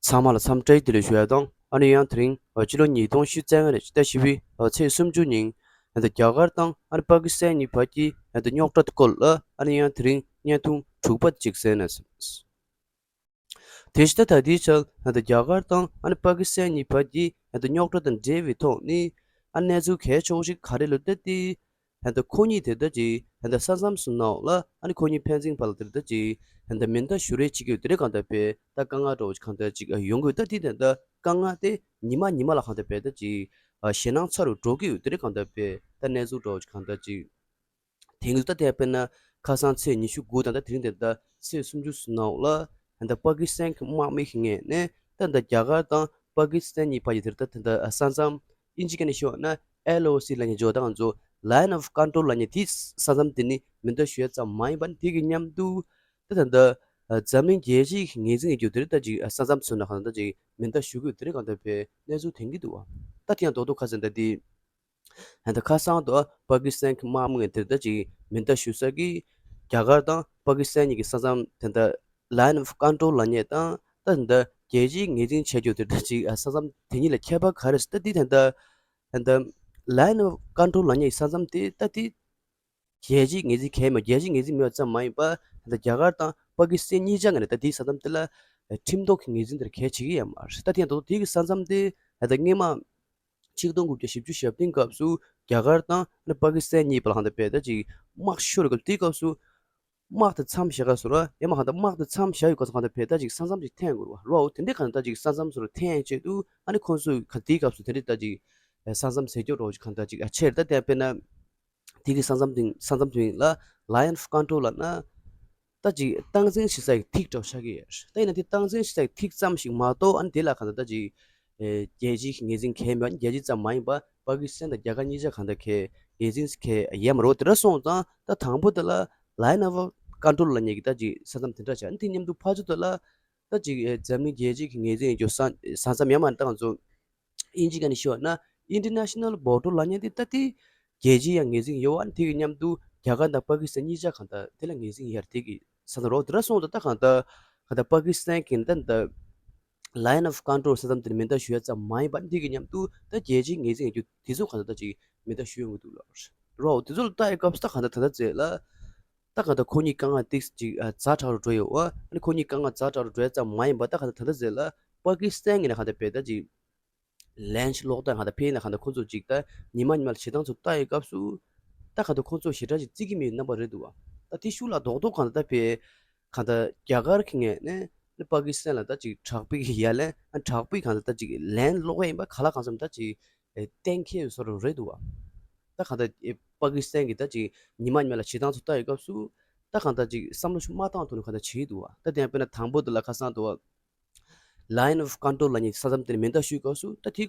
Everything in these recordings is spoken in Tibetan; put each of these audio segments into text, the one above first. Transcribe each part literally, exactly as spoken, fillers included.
ཚང་མ་ལ་འཚམས་འདྲི་བདེ་ལེགས་ཞུ་ཡ་དང་། ཨ་ནི་ཡང་དེ་རིང་ཕྱི་ལོ་ཉིས་སྟོང་ཉི་ཤུ་རྩ་ལྔ་ནི་ཟླ་བཞི་པའི་ཚེས་སུམ་ཅུ་ཉིན་ད་རྒྱ་གར་དང་ཨ་ནི་པ་ཀི་སི་ཐན་གཉིས་བར་གྱི་ད་རྙོག་དྲ་སྐོར་ལ་ཨ་ནི་ཡང་དེ་རིང་བརྙན་ཐུང་དྲུག་པ་ཅིག་གསན་ན། དེ་བཞིན་ད་ལྟའི་ཆར་ད་རྒྱ་གར་དང་ཨ་ནི་པ་ཀི་སི་ཐན་གཉིས་བར་གྱི་ད་རྙོག་དྲ་དང་འབྲེལ་བའི་ཐོག་ནས་ཨ་གནས་ཚུལ་གལ་ཆེ་བོ་ཞིག་ག་རེ་ལབ་ད་དེ། ད་ཁོ་གཉིས་དེ་ད་ཅིག་ད་ས་མཚམས་སུ་ནང་ལ་ཨ་ནི་ཁོ་གཉིས་ཕན་ཚུན་བར་ལ་དེ་ད་ཅིག་ད་མེ་མདའ་གཞུ་རེས་བྱེད་ཀྱི་ཡོད་དེ་རེད། གང་ལྟར་བས་ད་དཀའ་ངལ་འདྲ་བོ་ཞིག་གང་ལྟར་ཅིག་ཡོང་གི་ཡོད། ད་དེ་ད་ད་དཀའ་ངལ་དེ་ཉི་མ་ཉི་མ་ལ་གང་ལྟར་བས་ད་ཅིག་ཞེད་སྣང་ཚ་རུ་འགྲོ་གི་ཡོད་དེ་རེད། གང་ལྟར་བས་ད་གནས་ཚུལ་འདྲ་བོ་ཞིག་གང་ལྟར་ཅིག་དེང་དུས་ད་ལྟ་དཔེར་ན་ཁ་སང་ཚེས་ཉི་ཤུ་དགུ་དང་ད་དེ་རིང་དེ་ད་ཚེས་སུམ་ཅུ་སོ་ནང་ལ་ད་པ་ཀི་སི་ཐན་གྱི་དམག་མི་ཞིག་ངོས་ནས་ད་ད་རྒྱ་གར་དང་པ་ཀི་སི་ཐན་གཉིས་བར་གྱི་དེར་ད་ད་ས་མཚམས་ཨིན་ཇི་སྐད་ནས་ཤོད་ན་ཨེལ་ཨོ་སི་ལབ་མཁན་ཇོ་ད་ང་ཚོ་Line of Control ལབ་མཁན་དེ་ས་མཚམས་དེ་ནི་མེ་མདའ་གཞུ་ཡ་ཙམ་མ་ཡིན་པ་ནི་དེ་གི་མཉམ་དུ་ད་ད་ད་འཛམ་གླིང་རྒྱལ་སྤྱི་ཞིག་ངོས་འཛིན་ཡོད་རྒྱུ་དེར་ད་ཅིག་ས་མཚམས་སུ་ན་གང་ད་ཅིག་མེ་མདའ་གཞུ་གི་ཡོད་དེ་རེད། གང་ལྟར་བས་གནས་ཚུལ་དེང་གི་འདུག་བ། ད་དེ་ཡང་རྡོག་རྡོག་ཁ་ཟེར་ད་དེ། ད་ཁ་སང་དུ་པ་ཀི་སི་ཐན་གྱི་དམག་མི་དེ་ད་ཅིག་མེ་མདའ་གཞུ་ས་གི་རྒྱ་གར་དང་པ་ཀི་སི་ཐན་གཉིས་ཀྱི་ས་མཚམས་དེ་ད་Line of Control ལབ་མཁན་དང་ད་ད་རྒྱལ་སྤྱིའི་ངོས་འཛིན་བྱས་རྒྱུ་དེ་ད་ཅིག་ས་མཚམས་དེ་གཉིས་ལ་ཁྱད་པར་ག་རེ་ཟེར་ད་འདི་ད་ད་ད་Line of Control ལབ་མཁན་ས་མཚམས་དེ་ད་དེ་རྒྱལ་སྤྱིའི་ངོས་འཛིན་གལ་མེད། རྒྱལ་སྤྱིའི་ངོས་འཛིན་མེད་པ་ཙམ་མ་ཡིན་པ་ད་རྒྱ་གར་དང་པ་ཀི་སི་ཐན་གཉིས་ཆ་ངོས་ནས་ད་དེའི་ས་མཚམས་དེ་ལ་ཁྲིམས་ཐོག་གི་ངོས་འཛིན་དེར་གལ་ཆེ་གི་ཡོད་མ་རེད། ད་དེ་ཡང་ད་དེ་གི་ས་མཚམས་དེ་ད་སྔོན་མ་ཆིག་སྟོང་དགུ་བརྒྱ་བཞི་བཅུ་ཞེ་བདུན་སྐབས་སུ་རྒྱ་གར་དང་ཨ་ནི་པ་ཀི་སི་ཐན་གཉིས་བར་ལ་གང་ལྟར་བས་ད་ཅིག་དམག་ཤོར་སྐབས་དེའི་སྐབས་སུ་དམག་དེ་མཚམས་བཞག་ག་སོ་ར་ཡང་མ་གང་ལྟར་དམག་དེ་མཚམས་བཞག་ཡོད་ག་སོ་གང་ལྟར་བས་ད་ཅིག་ས་མཚམས་ཅིག་འཐེན་དགོས་ར་རོ། དེ་འདྲའི་གང་ལྟར་ད་ཅིག་ས་མཚམས་སོ་ར་འཐེན་ཆེད་དུ་ཨ་ནི་ཁོང་ཚོས་ག་དེའི་སྐབས་སུ་དེ་འདྲའི་ད་ཅིག་ས་མཚམས་ཟས་སྐྱོ་འདྲ་བོ་ཅིག་གང་ལྟར་ཅིག་ཨ་ཆེར་ད་དེ་དཔེར་ན། དེ་གི་ས་མཚམས་དེ་ས་མཚམས་དེ་ལ་Line of Control ལབ་ན། ད་ཅིག་སྟངས་འཛིན་བྱེད་སའི་ཐིག་འདྲ་བོ་ཆགས་ཀྱི་ཡོད། ད་ཡིན་ན་དེ་སྟངས་འཛིན་བྱེད་སའི་ཐིག་ཙམ་ཞིག་མ་གཏོགས་ཨ་ནི་དེ་ལ་གང་ལྟར་ད་ཅིག་ཨེ་རྒྱལ་སྤྱིའི་ངོས་འཛིན་གལ་མེད། རྒྱལ་སྤྱི་ཙམ་མ་ཡིན་པ་པ་ཀི་སི་ཐན་དང་རྒྱ་གར་གཉིས་ཆ་གང་ལྟར་གལ་ངོས་འཛིན་གལ་ཡོད་མ་རེད། དེ་འདྲ་སོང་ཙང་ད་དང་པོ་དེ་ལ་Line of Control ལབ་མཁན་གྱི་ད་ཅིག་ས་མཚམས་དེ་འདྲ་བྱས། ཨ་ནི་དེ་མཉམ་དུ་ཕར་ཚུར་དེ་ལ་ད་ཅིག་ཨེ་འཛམ་གླིང་རྒྱལ་སྤྱིའི་ངོས་འཛིན་ཡོད་རྒྱུ་ས་ས་མཚམས་ཡོད་མ་རེད། ད་ང་ཚོ་ཨིན་ཇི་སྐད་ནས་ཤོད་ན་International Border ལབ་མཁན་དེ་ད་དེ་རྒྱལ་སྤྱིའི་ཡང་ངོས་འཛིན་ཡོད་པ་དེ་གི་མཉམ་དུ་རྒྱ་གར་དང་པ་ཀི་སི་ཐན་གཉིས་ཆ་གང་ལྟར་དེ་ལ་ངོས་འཛིན་ཡོད་རེད། དེ་གི་ས་མཚམས་རོགས་དེ་འདྲ་སོང་ཙང་ད་གང་ལྟར་གང་ལྟར་པ་ཀི་སི་ཐན་གྱི་ད་ད་Line of Control ས་མཚམས་དེར་མེ་མདའ་གཞུ་ཡ་ཙམ་མ་ཡིན་པ་དེ་གི་མཉམ་དུ་ད་རྒྱལ་སྤྱིའི་ངོས་འཛིན་ཡོད་རྒྱུ་དེ་ཚོ་གང་ལྟར་ད་ཅིག་མེ་མདའ་གཞུ་ཡོང་གི་འདུག་ལ་རོགས། དེ་ཚོ་ལ་ལྟ་ཡི་སྐབས་སུ་ད་གང་ལྟར་ད་ལྟ་ཚེ་ལ་ད་གང་ལྟར་ཁོ་གཉིས་དཀའ་ངལ་ཏིག་ཅིག་ཛ་དྲག་རུ་འགྲོ་ཡོད་པ། ཨ་ནི་ཁོ་གཉིས་དཀའ་ངལ་ཛ་དྲག་རུ་འགྲོ་ཡ་ཙམ་མ་ཡིན་པ་ད་གང་ལྟར་ད་ལྟ་ཚེ་ལ་པ་ཀི་སི་ཐན་གྱི་ནས་གང་ལྟར་བས་ད་ཅིག་ལན་ཅིག་སློག་སྟངས་གང་ལྟར་ཕན་ཡིན་ན་གང་ལྟར་ཁོ་ཚོ་ཅིག་ད་ཉི་མ་ཉི་མ་ལ་བྱེད་སྟངས་ཚོ་ལྟ་ཡི་སྐབས་སུ་ད་གང་ལྟར་ཁོ་ཚོ་ཞེ་དྲག་ཅིག་བརྩི་གི་མེད་རྣམ་པ་རེད་འདུག་བ། ད་དེ་ཤུགས་ལ་རྡོག་རྡོག་གང་ལྟར་ད་ཕེ་གང་ལྟར་རྒྱ་གར་གྱི་ངོས་ནས་ནི་པ་ཀི་སི་ཐན་ལ་ད་ཅིག་དྲག་པོའི་ཡ་ལན་དྲག་པོའི་གང་ལྟར་ད་ཅིག་ལན་སློག་ཡ་ཡིན་པ་ག་ལ་གང་འཚམ་ད་ཅིག་གཏན་འཁེལ་བཟོ་འདྲ་རེད་འདུག་བ། ད་གང་ལྟར་པ་ཀི་སི་ཐན་གྱི་ད་ཅིག་ཉི་མ་ཉི་མ་ལ་བྱེད་སྟངས་ཚོ་ལྟ་ཡི་སྐབས་སུ་ད་གང་ལྟར་ཅིག་བསམ་བློ་ཞིག་མ་བཏང་ཐོག་ནས་གང་ལྟར་བྱེད་ཀྱི་འདུག་བ། ད་དེ་ཡང་དཔེར་ན་དང་པོ་དེ་ལ་ཁ་སང་དུ་བ། Line of Control ལབ་མཁན་ས་མཚམས་དེར་མེ་མདའ་གཞུས་སྐབས་སུ་ད་དེ་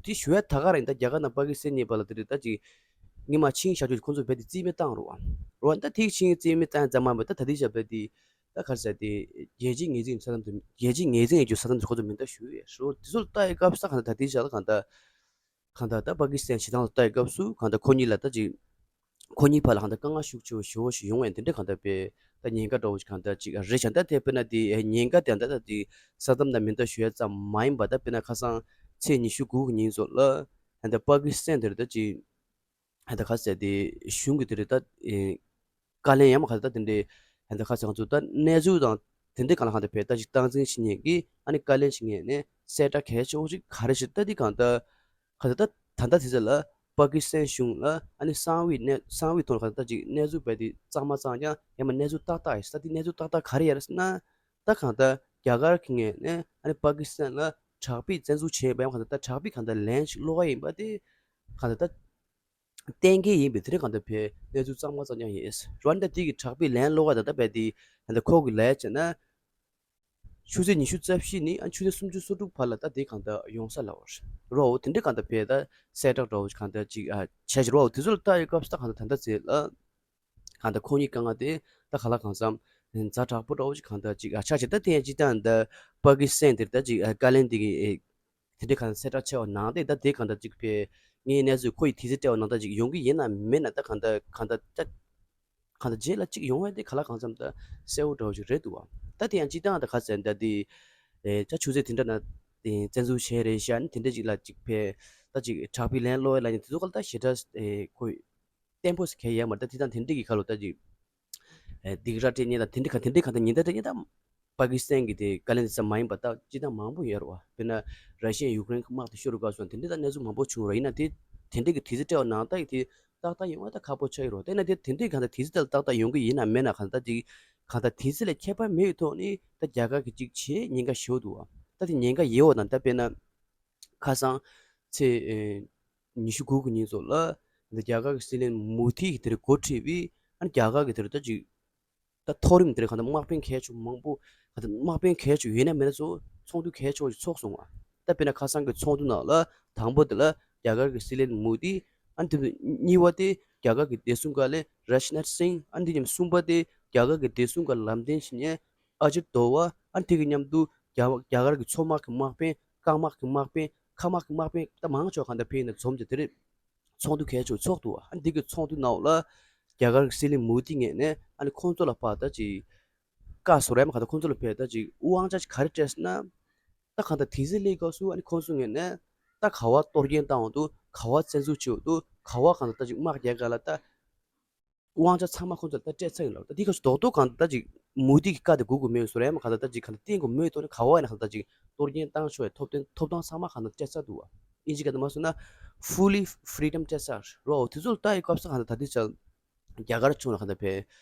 དེ་གཞུ་ཡ་ད་ག་རང་ཡིན། ད་རྒྱ་གར་དང་པ་ཀི་སི་ཐན་གཉིས་བར་ལ་དེ་རེད། ད་ཅིག་སྔོན་མ་ཆིངས་བཞག་རྒྱུ་ཁོང་ཚོ་རྦད་དེ་རྩིས་མེད་བཏང་རོགས་རོགས། ད་དེ་ཆིངས་རྩིས་མེད་བཏང་ཙམ་མ་མེད། ད་ད་དེ་བཞག་རྦད་དེ་ད་ག་རེ་ཟེར་དེ་རྒྱལ་སྤྱིའི་ངོས་འཛིན་ས་མཚམས་དེ་རྒྱལ་སྤྱིའི་ངོས་འཛིན་ཡོད་རྒྱུ་ས་མཚམས་དེ་ཁོང་ཚོ་མེ་མདའ་གཞུ་ཡས་རོགས། དེ་ཚོ་ལ་ལྟ་ཡི་སྐབས་སུ་ད་གང་ལྟར་ད་དེ་བཞག་ད་གང་ལྟར་གང་ལྟར་ད་པ་ཀི་སི་ཐན་བྱེད་སྟངས་ལ་ལྟ་ཡི་སྐབས་སུ་གང་ལྟར་ཁོ་གཉིས་ལ་ད་ཅིག་ཁོ་གཉིས་བར་ལ་གང་ལྟར་དཀའ་ངལ་ཤུགས་ཆེ་བོ་ཞེ་བོ་ཞིག་ཡོང་བས་དེ་འདྲ་གང་ལྟར་དཔེ་ད་ཉེན་ཁ་འདྲ་བོ་ཞིག་གང་ལྟར་ཅིག་རེད་ཤག་ད་དེ་དཔེར་ན་དེ་ཉེན་ཁ་དེ་ད་ད་དེ་ས་མཚམས་དང་མེ་མདའ་གཞུ་ཡ་ཙམ་མ་ཡིན་པ་ད་དཔེར་ན་ཁ་སང་ཚེས་ཉི་ཤུ་དགུ་གི་ཉིན་ཚོ་ལ་ད་པ་ཀི་སི་ཐན་དེར་ད་ཅིག་ད་ག་ཟེར་དེ་གཞུང་གི་དེ་རེད་ད་བཀའ་ལན་ཡང་མ་ག་ད་དེ་འདྲའི་ད་ག་ཟེར་ང་ཚོ་ད་གནས་ཚུལ་དང་དེ་འདྲའི་གང་ལ་གང་ལྟར་དཔེ་ད་ཅིག་སྟངས་འཛིན་བྱེད་མཁན་གྱི་ཨ་ནི་བཀའ་ལན་ཞིག་ངས་ནས་གསལ་བསྒྲགས་གལ་ཆེ་བོ་ཞིག་ག་རེ་ཞིག་ད་འདི་གང་ལྟར། ག་ད་ད་ད་ལྟ་དེ་ཚོ་ལ་པ་ཀི་སི་ཐན་གཞུང་ལ་ཨ་ནི་གསང་བའི་གནས་གསང་བའི་ཐོག་ལ་ག་ད་ཅིག་གནས་ཚུལ་རྦད་དེ་གཙང་མ་གཙང་རྐྱང་ཡང་མ་གནས་ཚུལ་ཏག་ཏག་ཡིན་ས། དེ་གནས་ཚུལ་ཏག་ཏག་ག་རེ་ཡོད་རེད་ཟེར་ན། ད་གང་ལྟར་རྒྱ་གར་གྱི་ངོས་ནས་ཨ་ནི་པ་ཀི་སི་ཐན་ལ་དྲག་པོའི་བཙན་འཛུལ་བྱས་པ་ཡང་གང་ལྟར་ད་དྲག་པོའི་གང་ལྟར་ལན་ཞིག་སློག་ག་ཡིན་པ་དེ་གང་ལྟར་ད་གཏན་འཁེལ་ཡིན་པའི་དེ་རིང་གང་ལྟར་བས་གནས་ཚུལ་གཙང་མ་གཙང་རྐྱང་ཡིན། རོན་ད་དེ་གི་དྲག་པོའི་ལན་སློག་ག་ད་ལྟ་རྦད་དེ་གང་ལྟར་ཁོ་གི་ལས་བྱས་ན། ཆུ་ཚོད་ཉི་ཤུ་རྩ་བཞི་ནས་ཨ་ཆུ་ཚོད་སུམ་ཅུ་སོ་དྲུག་བར་ལ་ད་དེ་གང་ལྟར་ཡོང་ས་ལ་བར་རོ། དེ་འདྲའི་གང་ལྟར་བས་ད་གསལ་བསྒྲགས་འདྲ་བོ་གང་ལྟར་ཅིག་ཨ་བྱས་ཤིག་རོ། དེ་ཚོ་ལ་ལྟ་ཡི་སྐབས་སུ་ད་གང་ལྟར་ད་ལྟ་ཚེ་ལ་གང་ལྟར་ཁོ་གཉིས་དཀའ་ངལ་དེ་ད་ག་ལ་གང་འཚམ་ཛ་དྲག་པོ་འདྲ་བོ་ཅིག་གང་ལྟར་ཅིག་ཨ་ཆགས་ཤིག་ད་དེ་ཡང་ཅི་ལྟར་ད་པ་ཀི་སི་ཐན་དེར་ད་ཅིག་ཨ་བཀའ་ལན་དེ་གི་དེ་འདྲའི་གང་ལྟར་གསལ་བསྒྲགས་བྱས་པ་ནང་དེ་ད་དེ་གང་ལྟར་ཅིག་བས་ངའི་གནས་ཚུལ་ཁོ་ཡི་དུས་ཚོད་སྤྲད་པ་ནང་ད་ཅིག་ཡོང་གི་ཡིན་ན་མེད་ན་ད་གང་ལྟར་གང་ལྟར་ད། གང་ལྟར་རྗེས་ལ་གཅིག་ཡོང་བ་དེ་ག་ལ་གང་འཚམ་ད་གསལ་བོ་འདྲ་བོ་ཞིག་རེད་འདུག་བ། ད་དེ་ཡང་སྤྱི་བཏང་ད་ག་ཟེར་ད་དེ་ ཨེ་ད་ཆུ་ཚོད་དེ་འདྲ་ན་ཨེ་བཙན་འཛུལ་བྱས་རེད་ཤག་ནི་དེ་འདྲ་ཅིག་ལ་ཅིག་ཕེ་ད་ཅིག་དྲག་པོའི་ལན་སློག་ཡ་ལ་ནི་དེ་ཚོ་ག་ལ་ད་ཞེ་དྲག་ཨེ་ཁོ་བརྟན་པོ་ཟེར་གལ་ཡོད་མ་རེད། ད་དེ་དང་དེ་འདྲ་གི་ཁ་ལོ་ད་ཅིག་ཨེ་སྡིགས་ར་སྤྲད་མཁན་དང་དེ་འདྲ་ག་དེ་འདྲ་ག་ད་ཉེན་བརྡ་སྤྲད་མཁན་ད་པ་ཀི་སི་ཐན་གི་དེ་བཀའ་བློན་དེ་ཙམ་མ་ཡིན་པ་ད་སྤྱི་བཏང་མང་པོ་ཡོད་རེད་བ། དཔེར་ན་ར་ཤི་ཡས་ཡུཀ་རེན་གི་དམག་དེ་ཤོར་དགོས་སོང་དེ་འདྲ་ད་གནས་ཚུལ་མང་པོ་བྱུང་རེད། ཡིན་ན་དེ་དེ་འདྲ་གི་དུས་ཚོད་སྤྲད་པ་ནང་ད་ཡི་དེ་ཏག་ཏག་ཡོང་བ་ད་ཁག་པོ་ཆགས་ཡོད་རེད། དེ་ན་དེ་དེ་འདྲའི་གང་ལྟར་དུས་ཚོད་ལ་ཏག་ཏག་ཡོང་གི་ཡིན་ན་མེད་ན་གང་ལྟར་ཅིག་གང་ལྟར་དུས་ཚོད་ལ་ཁྱད་པར་མེད་པའི་ཐོག་ནས་ད་རྒྱ་གར་གྱི་ཅིག་ཆེས་ཉེན་ཁ་ཞེ་པོ་འདུག་བ། ད་དེ་ཉེན་ཁ་ཡོད་པ་དང་ད་དཔེར་ན་ཁ་སང་ཚེས་ཨེ་ཉི་ཤུ་དགུ་གི་ཉིན་ཚོ་ལ་ད་རྒྱ་གར་གྱི་སྲིད་བློན་མོ་དྷི་གིས་དེར་འགོ་ཁྲིད་པའི་ཨ་ནི་རྒྱ་གར་གྱི་དེར་ད་ཅིག་ད་མཐོ་རིམ་དེར་གང་ལྟར་དམག་དཔོན་གལ་ཆེ་མང་པོ་གང་ལྟར་དམག་དཔོན་གལ་ཆེ་ཡོད་ན་མེད་ན་ཚོ་ཚོགས་འདུ་གལ་ཆེ་བ་ཞིག་ཚོགས་སོང་བ། ད་དཔེར་ན་ཁ་སང་གི་ཚོགས་འདུ་ནང་ལ་དང་པོ་དེ་ལ་རྒྱ་གར་གྱི་སྲིད་བློན་མོ་དི། ཨ་ནི་དེ་གཉིས་པ་དེ་རྒྱ་གར་གྱི་བདེ་སྲུང་བཀའ་བློན་རཱཇ་ནཱཐ་སིང་། ཨ་ནི་དེ་མཉམ་གསུམ་པ་དེ་རྒྱ་གར་གྱི་བདེ་སྲུང་བཀའ་བློན་ལམ་སྟོན་བྱེད་མཁན་ཨ་ཇིད་དོ་ཝལ། ཨ་ནི་དེ་གི་མཉམ་དུ་རྒྱ་རྒྱ་གར་གྱི་མཚོ་དམག་གི་དམག་དཔོན། སྐམ་དམག་གི་དམག་དཔོན། མཁའ་དམག་གི་དམག་དཔོན་ད་མང་ཆེ་བ་གང་ལྟར་ཕེབས་ནས་འཛོམས་ཏེ་དེ་རེད། ཚོགས་འདུ་གལ་ཆེ་ཚོགས་འདུག་ཨ་ནི་དེ་གི་ཚོགས་འདུ་ནང་ལ་རྒྱ་གར་གྱི་སྲིད་བློན་མོ་དི་ངོས་ནས་ཨ་ནི་ཁོང་ཚོ་ལ་ཕར་ད་ཅིག་བཀའ་ཟུར་ཡ་མ་གང་ལྟར་ཁོང་ཚོ་ལ་ཕར་ད་ཅིག་དབང་ཆ་ག་རེ་སྤྲད་ཟེར་ན། ད་གང་ལྟར་དུས་ཚོད་སླེབས་སྐབས་སུ་ཨ་ནི་ཁོང་ཚོ་ངོས་ནས་ད་ག་བ་གཏོར་སྐྱོན་བཏང་འོང་འདུག་ག་བ་བཙན་འཛུལ་བྱེད་འོང་འདུག་ག་བ་གང་ལྟར་ད་ཅིག་དམག་རྒྱག་ག་ལ་ད་དབང་ཆ་ཚང་མ་ཁོང་ཚོ་ལ་ད་སྤྲད་ཚར་ཡིན་ལབ། ད་དེ་ག་སུ་རྡོག་རྡོག་གང་ལྟར་ད་ཅིག་མོ་དི་གི་བཀའ་དེ་གུ་གུ་མེད་ཟུར་ཡ་མ་གང་ལྟར་ད་ཅིག་གང་ལྟར་བརྟན་གོ་མེད་ཐོག་ནས་ག་བ་ཡིན་ན་གང་ལྟར་ད་ཅིག་གཏོར་སྐྱོན་བཏང་ཆོག་ཡ་ཐོབ་ཐང་ཐོབ་ཐང་ཚང་མ་གང་ལྟར་སྤྲད་ཚར་འདུག་བ། ཨིན་ཇི་སྐད་དུ་མ་སོང་ན་fully freedom སྤྲད་ཚར་རོ། དེ་ཚོ་ལ་ལྟ་ཡི་སྐབས་སུ་གང་ལྟར་ད་དེ་ཆ་རྒྱ་གར་ཕྱོགས་ལ་གང་ལྟར་ཕེ་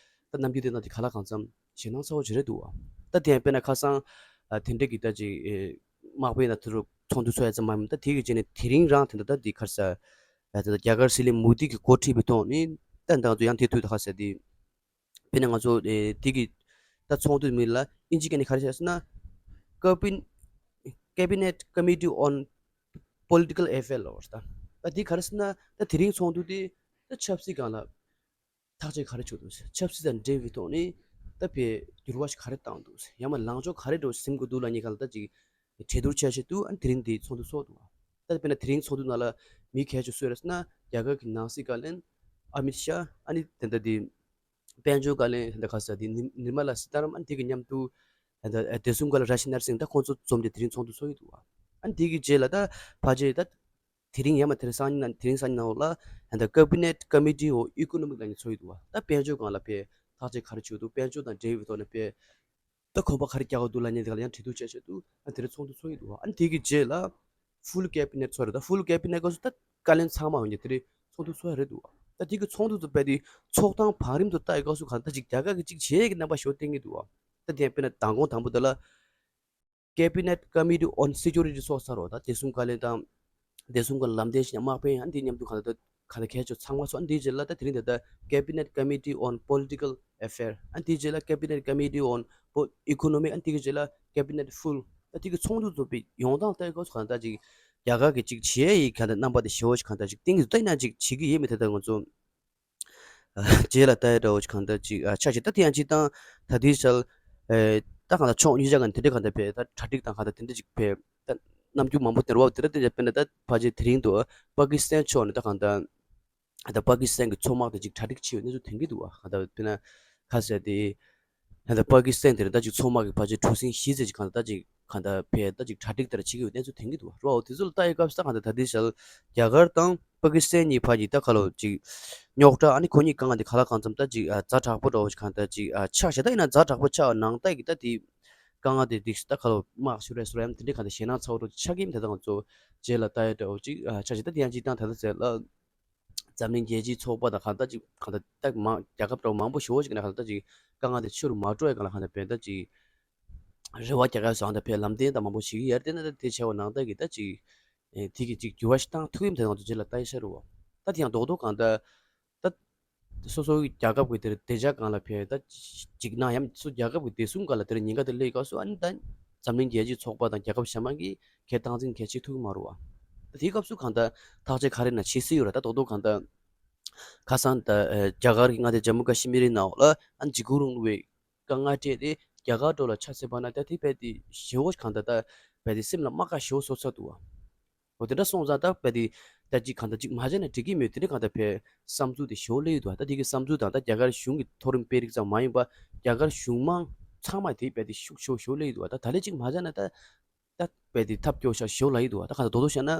ད་ནམ་རྒྱུན་དེ་ན་དེ་ག་ལ་གང་འཚམ་ཞེད་སྣང་ཚ་བོ་ཅིག་རེད་འདུག་བ། ད་དེ་ཡང་དཔེར་ན་ཁ་སང་ཨ་དེ་འདྲ་གི་ད་ཅིག་ཨེ་དམག་དཔོན་ན་དེ་ཚོ་ཚོགས་འདུ་ཚོགས་ཡ་ཙམ་མ་ཡིན་ད་དེ་གི་རྗེས་ནས་དེ་རིང་རང་དེ་འདྲ་ད་དེ་གར་ས་ཨ་ད་རྒྱ་གར་སྲིད་བློན་མོ་དི་གི་འགོ་ཁྲིད་པའི་ཐོག་ནས་ད་ད་ང་ཚོ་ཡང་དེ་དུས་ད་ཁ་ས་དེ་དཔེར་ན་ང་ཚོ་ཨེ་དེ་གི་ད་ཚོགས་འདུ་མི་ལ་ཨིན་ཇི་སྐད་ནས་ག་རེ་བཤད་ཟེར་ན་Cabin- Cabinet Committee on Political Affairs ལབ་པ་རེད། ད་ད་དེ་ག་རེ་ཟེར་ན་ད་དེ་རིང་ཚོགས་འདུ་དེ་ད་ཆབ་སྲིད་སྒང་ལ་ཐག་གཅོད་ག་རེ་བྱུང་འདུག་ཆབ་སྲིད་དང་འབྲེལ་བའི་ཐོག་ནས་ད་ཕེ་འགྱུར་བ་ཞིག་ག་རེ་བཏང་འདུག་ཡང་མ་ལངས་ཕྱོགས་ག་རེ་འགྲོ་ཟིན་དགོས་འདུག་ལབ་མཁན་སྒང་ལ་ད་ཅིག་གྲོས་བསྡུར་བྱ་ཆེད་དུ་ཨ་ནི་དེ་རིང་འདི་ཚོགས་འདུ་ཚོགས་འདུག་ད་དཔེར་ན་དེ་རིང་ཚོགས་འདུ་ནང་ལ་མི་གལ་ཆེ་སུ་རེད་ཟེར་ན་རྒྱ་གར་གྱི་ནང་སྲིད་བཀའ་བློན་ཨ་མིད་ཤཱ། ཨ་ནི་དེ་འདྲ་དེ་དཔལ་འབྱོར་བཀའ་བློན་དེ་འདྲ་ག་ས་དེ་ནི་ནིར་མ་ལ་སི་ཏཱ་ར་མན། ཨ་ནི་དེ་གི་མཉམ་དུ་དེ་འདྲ་བདེ་སྲུང་བཀའ་བློན་རཱཇ་ནཱཐ་སིང་ད་ཁོང་ཚོ་འཛོམས་ཏེ་དེ་རིང་ཚོགས་འདུ་ཚོགས་ཀྱི་འདུག་ཨ་ནི་དེ་གི་རྗེས་ལ་ད་ཕལ་ཆེར་ད་དེ་རིང་ཡང་མ་དེ་རིང་སང་ཉིན་ན་དེ་རིང་སང་ཉིན་ནང་ལ་ད་Cabinet Committee on Economic ལབ་མཁན་ཚོགས་ཀྱི་འདུག་ད་དཔལ་འབྱོར་སྒང་ལ་ཕེ་ཐག་གཅོད་ག་རེ་བྱེད་འདུག་དཔལ་འབྱོར་དང་འབྲེལ་བའི་ཐོག་ནས་ཕེ་ད་གོམ་པ་ག་རེ་རྒྱག་དགོས་འདུག་ལབ་མཁན་དེ་ག་ལ་ཡང་གྲོས་བསྡུར་བྱ་ཆེད་དུ་ཨ་དེ་རིང་ཚོགས་འདུ་ཚོགས་ཀྱི་འདུག་ཨ་ནི་དེ་གི་རྗེས་ལ་Full Cabinet ཚོགས་རེད། ད་Full Cabinet སྐབས་སུ་ད་བཀའ་བློན་ཚང་མ་ཡོང་རྒྱུ་དེ་རིང་ཚོགས་འདུ་ཚོགས་ཡ་རེད་འདུག་ད་དེ་གི་ཚོགས་འདུ་ཚོགས་པའི་དེ་ཚོགས་སྟངས་བང་རིམ་དུ་ལྟ་ཡི་སྐབས་སུ་གང་ལྟར་ཅིག་རྒྱ་གར་གི་ཅིག་བྱེད་ཡས་ཀྱི་རྣམ་པ་ཞེ་པོ་བསྟན་གྱི་འདུག་ད་དེ་ཡང་དཔེར་ན་མདང་དགོང་དང་པོ་དེ་ལ་Cabinet Committee on Security ཚོགས་ཚར་རོ། ད་བདེ་སྲུང་བཀའ་བློན་དང་བདེ་སྲུང་གི་ལམ་སྟོན་བྱེད་མཁན་དམག་དཔོན་ཨ་ནི་དེ་མཉམ་དུ་གང་ལྟར་གང་ལྟར་གལ་ཆེ་ཚང་མ་ཚོགས། ཨ་ནི་དེའི་རྗེས་ལ་ད་དེ་རིང་ད་ལྟ་Cabinet Committee on Political Affairs ཨ་ནི་དེའི་རྗེས་ལ་Cabinet Committee on Po- Economic ཨ་ནི་དེ་གི་རྗེས་ལ་Cabinet Full ད་དེ་གི་ཚོགས་འདུ་ཚོགས་པའི་ཡོང་སྟངས་ལྟ་ཡི་སྐབས་སུ་གང་ལྟར་ཅིག་རྒྱ་གར་གི་ཅིག་བྱེད་ཡས་ཀྱི་གང་ལྟར་རྣམ་པ་དེ་ཞེ་པོ་ཞིག་གང་ལྟར་ཅིག་བསྟན་གྱི་འདུག་ད་ཡིན་ན་ཅིག་བྱེད་ཀྱི་ཡོད་མེད་དེ་ལྟར་ང་ཚོ་རྗེས་ལ་ལྟ་ཡ་འདྲ་བོ་ཅིག་གང་ལྟར་ཅིག་ཨ་ཆགས་ཤིང་། ད་དེ་ཡང་སྤྱིར་བཏང་ད་དུས་ཤལ་ཨེ་ད་གང་ལྟར་ཕྱོགས་གཉིས་ཆ་གང་དེ་འདྲ་གང་ལྟར་བས་ད་གྲ་སྒྲིག་དང་གང་ལྟར་དེ་འདྲ་ཅིག་བས་ད་རྣམ་འགྱུར་མང་པོ་དེ་རུ་བ་དེ་འདྲ་དེ་འདྲ་དཔེར་ན་ད་ཕལ་ཆེར་དེ་རིང་དུ་པ་ཀི་སི་ཐན་ཕྱོགས་ནས་ད་གང་ལྟར་ད་པ་ཀི་སི་ཐན་གྱི་མཚོ་དམག་དེ་ཅིག་གྲ་སྒྲིག་བྱས་ཡོད་གནས་ཚུལ་ཐོན་གྱི་འདུག་ད་དཔེར་ན་ཁ་ཟེར་ཏེ། ད་ལྟ་པ་ཀི་སི་ཐན་དེར་ད་ཅིག་མཚོ་དམག་གི་ཕལ་ཆེར་གྲུ་གཟིངས་བཞི་ཙམ་ཅིག་གང་ལྟར་ད་ཅིག་གང་ལྟར་ཕེ་ད་ཅིག་གྲ་སྒྲིག་ལྟར་བྱེད་ཀྱི་ཡོད་གནས་ཚུལ་ཐོན་གྱི་འདུག་རོ། དེ་ཚོ་ལ་ལྟ་ཡི་སྐབས་སུ་ད་གང་ལྟར་ད་ལྟའི་ཆར་རྒྱ་གར་དང་པ་ཀི་སི་ཐན་གཉིས་བར་གྱི་ད་ག་ལོ་ཅིག་རྙོག་དྲ་ཨ་ནི་ཁོ་གཉིས་དཀའ་ངལ་དེ་ག་ལ་གང་འཚམ་ད་ཅིག་ཛ་དྲག་པོ་འདྲ་བོ་ཞིག་གང་ལྟར་ཅིག་ཆགས་ཤག་ད་ཡིན་ན་ཛ་དྲག་པོ་ཆགས་ནང་ལྟ་གི་ད་དེ་དཀའ་ངལ་དེ་འགྲིག་ད་ག་ལོ་དམག་ཤོར་རེ་སོར་ཡམ་དེ་འདྲའི་གང་ལྟར་ཞེད་སྣང་ཚ་བོ་འདྲ་ཆགས་ཀྱི་ཡིན། ད་ད་ང་ཚོ་རྗེས་ལ་ལྟ་ཡ་འདྲ་བོ་ཅིག་ཆགས་ཤག་ད་དེ་ཡང་ཅིག་ད་ད་ད་ཟེར་ལ། འཛམ་གླིང་རྒྱལ་སྤྱིའི་ཚོགས་པ་དང་གང་ལྟར་ཅིག་གང་ལྟར་ཏག་མང་རྒྱལ་ཁབ་འདྲ་མང་པོ་ཞེ་པོ་ཞིག་ནས་གང་ལྟར་ཅིག་དཀའ་ངལ་དེ་ཆེ་རུ་མ་འགྲོ་ཡ་གང་ལ་གང་ལྟར་བས་ད་ཅིག་རེ་བ་རྒྱག་ཡ་སོང་ད་བས་ལམ་སྟོན་དང་མང་པོ་ཞིག་ཡར་བལྟས་ན་ད་དེ་བྱས་པ་ནང་ལྟར་གྱི་ད་ཅིག་དེ་གི་ཅིག་འགྱུར་བ་ཞིག་བཏང་ཐུབ་ཡིན་དེ་ང་ཚོ་རྗེས་ལ་ལྟ་ཡི་ཤ་རུ་བ། ད་དེ་ཡང་རྡོག་རྡོག་གང་ལྟར་ད་སོ་སོའི་རྒྱལ་ཁབ་ཀྱི་དེར་བདེ་འཇགས་སྒང་ལ་བས་ད་ཅིག་ན་ཡང་སོ་རྒྱལ་ཁབ་ཀྱི་བདེ་སྲུང་སྒང་ལ་དེར་ཉེན་ཁ་དེ་སླེབས་སྐབས་སུ་ཨ་ནི་ད་འཛམ་གླིང་རྒྱལ་སྤྱིའི་ཚོགས་པ་དང་རྒྱལ་ཁབ་གཞན་མ་གིས་གལ་སྟངས་འཛིན་གལ་བྱེད་ཐུབ་ཀྱི་མ་རེད་བ། ད་དེའི་སྐབས་སུ་གང་ལྟར་ཐག་གཅོད་ག་རེ་ན་བྱེད་སྲིད་ཡོད་ར། ད་རྡོག་རྡོག་གང་ལྟར་ཁ་སང་ད་རྒྱ་གར་གྱི་མངའ་སྡེ་ཇམ་མུ་ཀ་ཤི་མིར་ནང་ལ་ཨ་ནི་འཇིགས་སྐུལ་རིང་ལུགས་པའི་དཀའ་ངལ་སྤྲད་དེ་རྒྱ་གར་འགྲོ་ལ་ཆ་མཚོན་པ་ན་ད་དེ་བས་དེ་ཞེ་བོ་གང་ལྟར་ད་བས་དེ་སེམས་ལ་རྨ་ཁ་ཞེ་བོ་བཟོ་ཚར་འདུག་བ། འོ་དེ་འདྲ་སོང་ཙང་ད་བས་དེ་ད་ཅིག་གང་ལྟར་ཅིག་མ་བྱས་ན་འགྲིག་གི་མེད་དེ་འདྲ་གང་ལྟར་བས་བསམ་ཚུལ་དེ་ཞེ་བོ་སླེབས་ཡོད་འདུག་བ། ད་དེ་གི་བསམ་ཚུལ་དང་ད་རྒྱ་གར་གཞུང་གི་མཐོ་རིམ་དཔོན་རིགས་ཙམ་མ་ཡིན་པ་རྒྱ་གར་གཞུང་མང་ ཚང་མ་དེ་རྦད་དེ་ཤུགས་ཆེ་བོ་ཞེ་པོ་སླེབས་ཀྱི་འདུག་བ། ད་ད་ལན་གཅིག་མ་བྱས་ན་ད་ད་རྦད་དེ་ཐབས་སྐྱོ་ཤ་ཞེ་པོ་ལབ་ཀྱི་འདུག་བ། ད་ག་ད་རྡོག་རྡོག་བཤད་ན།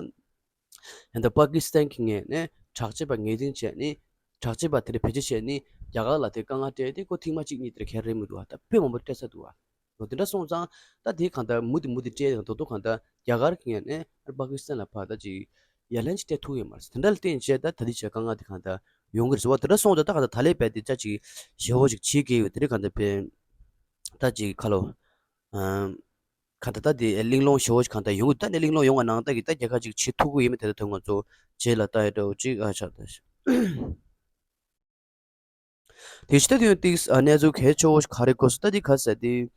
ཡང་ད་པ་ཀི་སི་ཐན་གྱི་ངོས་ནས་དྲག་སྤྱོད་པ་ངོས་འཛིན་བྱས་ནས། དྲག་སྤྱོད་པ་དེ་འདྲ་བེད་སྤྱོད་བྱས་ནས་རྒྱ་གར་ལ་དེ་དཀའ་ངལ་སྤྲད་དེ་ཁོ་ཐེངས་མ་གཅིག་གཉིས་དེ་འདྲ་ག་རེ་རེད་མི་འདུག་བ། ད་དཔེ་མང་པོ་སྤྲད་ཚར་འདུག་བ། འོ་དེ་འདྲ་སོང་ཙང་ད་དེ་གང་ལྟར་མུ་མཐུད་མུ་མཐུད་སྤྲད་ཡོང་དོ་དོ་གང་ལྟར་རྒྱ་གར་གྱི་ངོས་ནས་པ་ཀི་སི་ཐན་ལ་ཕར་ད་ཅིག་ཡ་ལན་ཅིག་སྤྲད་ཐུབ་ཡོད་མ་རེད། དེ་འདྲ་ལ་བརྟེན་བྱས་ད་ད་ལྟའི་ཆར་དཀའ་ངལ་དེ་གང་ལྟར་ཡོང་གི་རེད་ཟེར་བ། དེ་འདྲ་སོང་ཙང་ད་གང་ལྟར་ད་ལན་རྦད་དེ་ཅག་ཅིག་ཞེ་པོ་ཅིག་བྱེད་དགོས་ཡོད། དེ་འདྲ་གང་ལྟར་དཔེ་ད་ཅིག་ཁ་ལོ། ཨམ། གང་ལྟར་ད་དེ་གླེང་སློང་ཞེ་པོ་ཅིག་གང་ལྟར་ཡོང་གི། ད་ནི་གླེང་སློང་ཡོང་བ་ནང་ལྟར་གྱི་ད་རྒྱལ་ཁ་ཅིག་བྱེད་ཐུབ་ཀྱི་ཡོད་མེད་དེ་ལྟ་དོན་ང་ཚོ་རྗེས་ལ་ལྟ་ཡ་འདྲ་བོ་ཅིག་ཨ་ཆགས་ད། དེ་ཕྱི་ད་དུས་ཏིག་ཨ་གནས་ཚུལ་གལ་ཆེ་བོ་ཞིག་ག་རེ་གོ་སོང་ད་དེ་ག་ཟེར་དེ།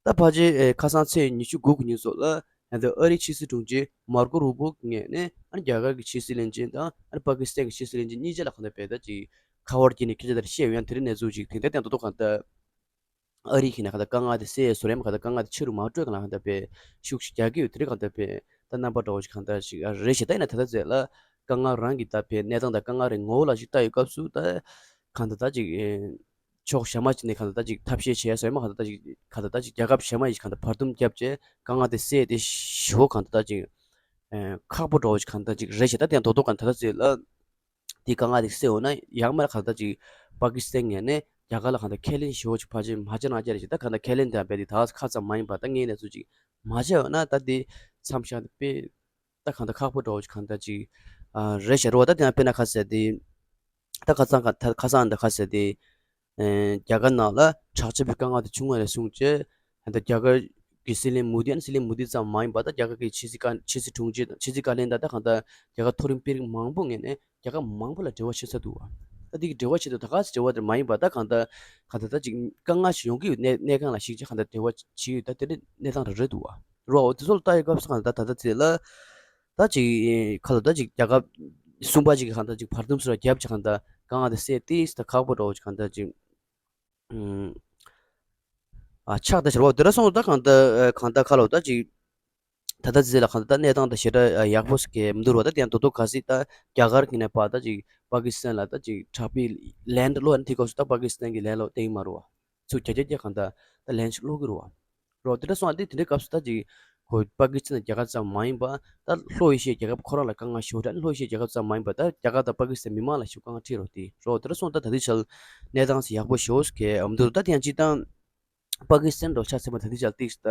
ད་ཕལ་ཆེར་ཨེ་ཁ་སང་ཚེས་ཉི་ཤུ་དགུ་གི་ཉིན་སོགས་ལ་ཡང་ད་ཨ་རིའི་ཕྱི་སྲིད་དྲུང་ཆེ་མར་ཀོ་རུ་བྷོ་གི་ངོས་ནས་ཨ་ནི་རྒྱ་གར་གྱི་ཕྱི་སྲིད་བློན་ཆེན་དང་ཨ་ནི་པ་ཀི་སི་ཐན་གྱི་ཕྱི་སྲིད་བློན་ཆེན་གཉིས་ཆ་ལ་གང་ལྟར་རྦད་ད་ཅིག་ཁ་པར་བརྒྱུད་ནས་སྐད་ཆ་དེ་འདྲ་བཤད་ཡོད། ཡང་དེ་རིང་གནས་ཚུལ་ཅིག་དེང་སང་དེ་ཡང་ད་དོ་གང་ལྟར། ཨ་རི་གིས་ནས་གང་ལྟར་དཀའ་ངལ་དེ་སེལ་ཡས་བཟོ་རེད་མ། གང་ལྟར་དཀའ་ངལ་དེ་ཆེ་རུ་མ་འགྲོ་གང་ལ་གང་ལྟར་དཔེ་ཤུགས་ཤིག་རྒྱག་གི་ཡོད། དེ་རིང་གང་ལྟར་དཔེ་ད་རྣམ་པ་འདྲ་བོ་ཞིག་གང་ལྟར་ཞིག་རེད་ཤག་ད་ཡིན་ན་ད་ལྟ་ཚེ་ལ་དཀའ་ངལ་རང་གི་ད་དཔེ་གནས་སྟངས་དང་དཀའ་ངལ་རེ་ངོ་བོ་ལ་ཞིག་ལྟ་ཡོད་སྐབས་སུ་ད་གང་ལྟར་ད་ཅིག་ཕྱོགས་གཞན་མ་ཅིག་ནས་གང་ལྟར་ད་ཅིག་ཐབས་ཤེས་བྱས་ཟེར་མ། གང་ལྟར་ད་ཅིག་གང་ལྟར་ད་ཅིག་རྒྱལ་ཁབ་གཞན་མ་ཡིས་གང་ལྟར་བར་འདུམ་བརྒྱབ་བྱས་དཀའ་ངལ་དེ་སེལ་ཏེ་ཞེ་པོ་གང་ལྟར་ད་ཅིག་ཁག་པོ་འདྲ་བོ་ཞིག་གང་ལྟར་ཅིག་རེད་ཤག་ད་དེ་ཡང་དོ་དོ་གང་ལྟར་ད་ལྟ་ཚེ་ལ། དེ་དཀའ་ངལ་དེ་སེལ་འོང་ན་ཡང་མིན་ན་གང་ལྟར་ཅིག་པ་ཀི་སི་ཐན་ངོས་ནས་རྒྱ་གར་ལ་གང་ལྟར་ཁས་ལེན་ཞེ་པོ་ཅིག་ཕལ་ཆེར་མ་བྱེད་ན་བྱས་རེད་ཅིག་ད་གང་ལྟར་ཁས་ལེན་དེ་རྦད་དེ་ད་ཁ་ཙམ་མ་ཡིན་པ་ད་ངས་ནས་ཚུལ་ཅིག་མ་བྱས་འོང་ན་ད་དེ་མཚམས་བཞག་དཔེ་ད་གང་ལྟར་ཁག་པོ་འདྲ་བོ་ཅིག་གང་ལྟར་ཅིག་ཨ་རེད་ཤག་རེད་བ། ད་དེ་ཡང་དཔེར་ན་ག་ཟེར་དེ་ད་ཁ་སང་ག་ད་ཁ་སང་ད་ག་ཟེར་དེ། ཨེ་རྒྱ་གར་ནང་ལ་དྲག་སྤྱོད་པའི་དཀའ་ངལ་དེ་བྱུང་བ་ནས་བཟུང་བྱས་ད་རྒྱ་གར་གྱི་སྲིད་བློན་མོ་དི་ཨ་ནི་སྲིད་བློན་མོ་དི་ཙམ་མ་ཡིན་པར་ད་རྒྱ་གར་གྱི་ཕྱི་སྲིད་བཀའ་ཕྱི་སྲིད་དྲུང་ཆེ་དང་ཕྱི་སྲིད་བཀའ་བློན་དང་ད་གང་ལྟར་རྒྱ་གར་མཐོ་རིམ་དཔོན་རིགས་མང་པོ་ངོས་ནས་རྒྱལ་ཁབ་མང་པོ་ལ་འབྲེལ་བ་བྱེད་ཚར་འདུག་བ། ད་འདི་གི་འབྲེལ་བ་བྱེད་དུས་ད་ག་ཟེ་འབྲེལ་བ་དེ་མ་ཡིན་པ་ད་གང་ལྟར་གང་ལྟར་ད་ཅིག་དཀའ་ངལ་ཞིག་ཡོང་གི་ཡོད་གནས་གནས་སྟངས་ལ་གཞིགས་བྱས་གང་ལྟར་འབྲེལ་བ་བྱེད་ཡོད། ད་དེ་འདྲའི་གནས་སྟངས་རེ་རེད་འདུག་བ། རོ་འོ་དེ་ཚོ་ལ་ལྟ་ཡི་སྐབས་སུ་གང་ལྟར་ད་ལྟ་ཚེ་ལ་ད་ཅིག་ཁ་ལོ་ད་ཅིག་རྒྱལ་ཁབ་གསུམ་པ་ཅིག་གི་གང་ལྟར་ཅིག་བར་འདུམ་སོགས་ལ་རྒྱབ་ཅིག་གང་ལྟར་དཀའ་ངལ་དེ་སེལ་ཏེ་ད་ཁག་པོ་འདྲ་བོ་ཅིག་གང་ལྟར་ཅིག་ཨ་ཆགས་ད་ཕྱིར་བ་དེ་འདྲ་སོང་ད་གང་ལྟར་གང་ལྟར་ཁ་ལོ་ད་ཅིག་ད་ལྟ་ཚེ་ལ་གང་ལྟར་ད་གནས་སྟངས་ད་ཞེ་དྲག་ཡག་པོ་ཞིག་གི་མི་འདུག་རོ། ད་དེ་ཡང་དོ་དོ་ག་སྲིད་ད་རྒྱ་གར་གྱི་ནས་པ་ད་ཅིག་པ་ཀི་སི་ཐན་ལ་ད་ཅིག་དྲག་པོའི་ལན་སློག་ཡ་ནི་དེ་སྐབས་སུ་ད་པ་ཀི་སི་ཐན་གྱི་ལན་སློག་དེ་ཡིན་མ་རོ། ཚུར་རྒྱ་རྒྱ་རྒྱ་གང་ལྟར་ད་ལན་ཞིག་སློག་གི་རོ། རོ་དེ་འདྲ་སོང་ཨ་དེ་དེ་འདྲའི་སྐབས་སུ་ད་ཅིག་ཁོ་པ་ཀི་སི་ཐན་རྒྱ་གར་ཙམ་མ་ཡིན་པ་ད་ལྷོ་ཨེ་ཤི་ཡའི་རྒྱལ་ཁབ་ཁོ་རང་ལ་དཀའ་ངལ་ཞེ་པོ་འདྲ་ནི་ལྷོ་ཨེ་ཤི་ཡའི་རྒྱལ་ཁབ་ཙམ་མ་ཡིན་པ་ད་རྒྱ་གར་དང་པ་ཀི་སི་ཐན་མི་མང་ལ་ཞེ་པོ་དཀའ་ངལ་འཕྲད་རོ། དེ་རོ་དེ་འདྲ་སོང་ད་ད་ལྟའི་ཆར་གནས་སྟངས་སུ་ཡག་པོ་ཞེ་པོ་ཞིག་གི་འདུག་ད་དེ་ཡང་སྤྱིར་བཏང་པ་ཀི་སི་ཐན་འདྲ་ཆ་མཚོན་པ་ད་ལྟའི་ཆར་ཏིག་ད་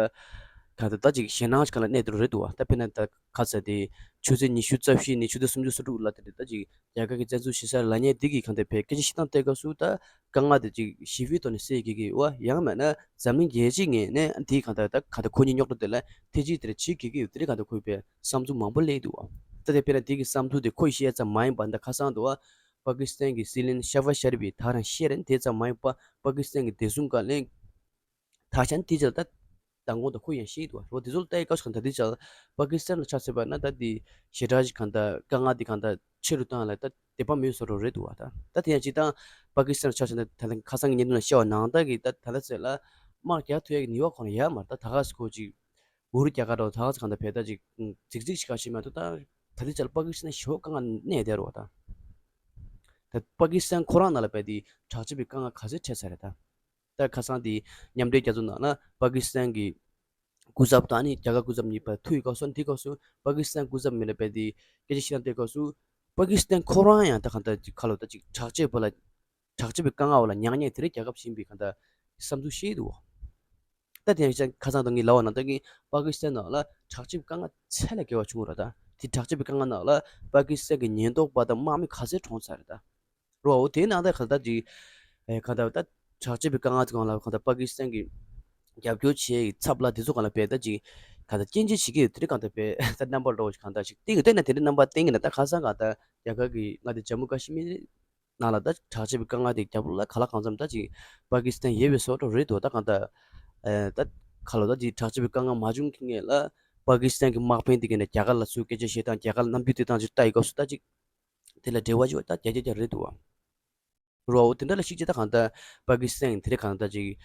ག་ད་ད་ཅིག་ཞེད་སྣང་ཞིག་གང་ལ་གནས་འདུག་རེད་འདུག་བ། ད་དཔེར་ན་ད་ག་ཚ་དེ་ཆུ་ཚོད་ཉི་ཤུ་རྩ་བཞི་ནས་ཆུ་ཚོད་སུམ་ཅུ་སོ་དྲུག་ལ་དེ་ད་ཅིག་རྒྱ་གར་གྱི་བཙན་འཛུལ་བྱེད་ས་ལ་ཉེ་འདི་གི་གང་དེ་བས་སྐད་ཆ་བཤད་སྟངས་བལྟས་སྐབས་སུ་ད་དཀའ་ངལ་དེ་ཅིག་ཞི་བའི་ཐོག་ནས་སེལ་དགོས་ཀྱི་ཡོད་ཡང་མེད་ན་འཛམ་གླིང་རྒྱལ་སྤྱིའི་ངོས་ནས་འདིའི་གང་ལྟར་ད་གང་ལྟར་ཁོ་གཉིས་རྙོག་དྲ་དེ་ལ་ཐེ་ཇུས་དེ་འདྲ་བྱེད་དགོས་ཀྱི་ཡོད་དེ་འདྲའི་གང་ལྟར་ཁོའི་བས་བསམ་ཚུལ་མང་པོ་སླེབས་འདུག་བ། ད་དེ་དཔེར་ན་འདི་གི་བསམ་ཚུལ་དེ་ཁོ་ཡིས་བཤད་ཙམ་མ་ཡིན་པར་འདི་ཁ་སང་དུ་བ་པ་ཀི་སི་ཐན་གྱི་སྲིད་བློན་ཤ་བ་ཤ་རི་བས་ད་རང་བཤད་རན་དེ་ཙམ་མ་ཡིན་པར་པ་ཀི་སི་ཐན་གྱི་བདེ་སྲུང་བཀའ་བློན་ད་ཆ་ནི་དེ་ཅག་ད་མདང་དགོང་དང་ཁོ་ཡང་ཤེས་འདུག་རོ། དེ་ཚོ་ལ་ལྟ་ཡི་སྐབས་སུ་གང་ད་དེ་ཅག་པ་ཀི་སི་ཐན་ལ་ཆ་མཚོན་པ་ན་ད་དེ་ཞེ་དྲག་ཅིག་གང་ད་དཀའ་ངལ་དེ་གང་ད་ཆེ་རུ་བཏང་ལ་ད་དད་པ་མེད་བཟོ་འགྲོ་རེད་འདུག་བ། ད་ད་དེ་ཡང་ཅིག་ད་པ་ཀི་སི་ཐན་ལ་ཆ་མཚོན་ན་ད་ད་ཁ་སང་གི་བརྙན་ཐུང་ལ་བཤད་པ་ནང་ལྟར་གི་ད་ད་ལྟ་ཚེ་ལ་དམག་རྒྱག་ཐུབ་ཡ་གི་ནུས་པ་ཁོ་ན་ཡོད་མ་རེད། ད་ད་ག་སི་ཁོ་ཅིག་འུ་རུ་རྒྱ་གར་འགྲོ་ད་ག་སི་གང་ད་བས་ད་ཅིག་རྫིག་རྫིག་ཞིག་ག་ཤེས་མ་ཐུབ། ད་ད་དེ་ཅག་ལ་པ་ཀི་སི་ཐན་ཞེ་པོ་དཀའ་ངལ་གནས་བསྡད་རེད་བ། ད་ད་པ་ཀི་སི་ཐན་ཁོ་རང་ནང་ལ་བས་དེ་དྲག་སྤྱོད་པའི་དཀའ་ངལ་ག་ཚོད་འཕྲད་ཚར་རེད་ད། ད་ཁ་སང་དེ་མཉམ་འབྲེལ་རྒྱལ་ཚོགས་ནང་ལ་པ་ཀི་སི་ཐན་གྱི་སྐུ་ཚབ་དང་ནི་རྒྱ་གར་སྐུ་ཚབ་གཉིས་བར་ཐུག་ཡོད་སྐབས་སུ་དེ་སྐབས་སུ་པ་ཀི་སི་ཐན་སྐུ་ཚབ་མི་ལ་བས་དེ་སྐད་ཆ་བཤད་སྟངས་དེ་སྐབས་སུ་པ་ཀི་སི་ཐན་ཁོ་རང་ཡང་ད་གང་ལྟར་ཅིག་ཁ་ལོ་ད་ཅིག་དྲག་སྤྱོད་པ་ལ་དྲག་སྤྱོད་པའི་དཀའ་ངལ་བ་ལ་མྱངས་མྱངས་དེ་རིང་རྒྱལ་ཁབ་ཆེན་པོའི་གང་ལྟར་བསམ་ཚུལ་བཤད་འདུག་བ། ད་དེ་ཡང་ཁ་སང་ད་ངས་ལབ་པ་ནང་ལྟར་གྱི་པ་ཀི་སི་ཐན་ནང་ལ་དྲག་སྤྱོད་པའི་དཀའ་ངལ་ཚད་ལས་བརྒལ་བ་བྱུང་ར། ད་དེ་དྲག་སྤྱོད་པའི་དཀའ་ངལ་ནང་ལ་པ་ཀི་སི་ཐན་གྱི་ཉེན་རྟོག་པ་དང་དམག་མི་ག་ཚོད་གྲོངས་ཚར་རེད་ད། རོ་འོ་དེའི་ནང་ད་ག་ད་ཅིག་ཨེ་ག་ད་ད་དྲག་སྤྱོད་པའི་དཀའ་ངལ་དེ་གང་ལ་ག་ད་པ་ཀི་སི་ཐན་གྱི་རྒྱབ་སྐྱོར་བྱེད་ཡི་ཚབ་ལ་དེ་ཚོ་གང་ལ་བས་ད་ཅིག་ག་ད་སྐྱོན་བརྗོད་བྱེད་ཀྱི་ཡོད་དེ་རིང་གང་ད་བས་ད་རྣམ་པ་འདྲ་བོ་ཞིག་གང་ད་ཞིག་སྟེང་གི་སྟེང་ན་དེ་འདྲའི་རྣམ་པ་སྟེང་གི་ན་ད་ཁ་སང་གང་ད་རྒྱ་གར་གྱི་ང་དེ་ཇམ་མུ་ཀ་ཤི་མིར་ནང་ལ་ད་དྲག་སྤྱོད་པའི་དཀའ་ངལ་དེ་རྒྱབ་ལ་ག་ལ་གང་འཚམ་ད་ཅིག་པ་ཀི་སི་ཐན་ཡོད་པའི་བཟོ་འདྲ་རེད་འདུག་ད་གང་ད་ཨེ་ད་ག་ལ་ད་ཅིག་དྲག་སྤྱོད་པའི་དཀའ་ངལ་མ་བྱུང་གི་ངེས་ལ་པ་ཀི་སི་ཐན་གྱི་དམག་དཔོན་དེ་གས་ནས་རྒྱ་གར་ལ་ཚུར་སྐད་ཆ་བཤད་སྟངས་རྒྱ་གར་ལ་རྣམ་འགྱུར་སྟེར་སྟངས་ཅིག་ལྟ་ཡི་སྐབས་སུ་ད་ཅིག་དེ་ལ་འབྲེལ་བ་ཅིག་ད་རྒྱ་རྒྱ་རྒྱ་རེད་འདུག་བ། རོ་འོ་དེ་འདྲ་ལ་གཞིགས་བྱས་ད་གང་ལྟར་པ་ཀི་སི་ཐན་དེ་རིང་གང་ལྟར་ཅིག་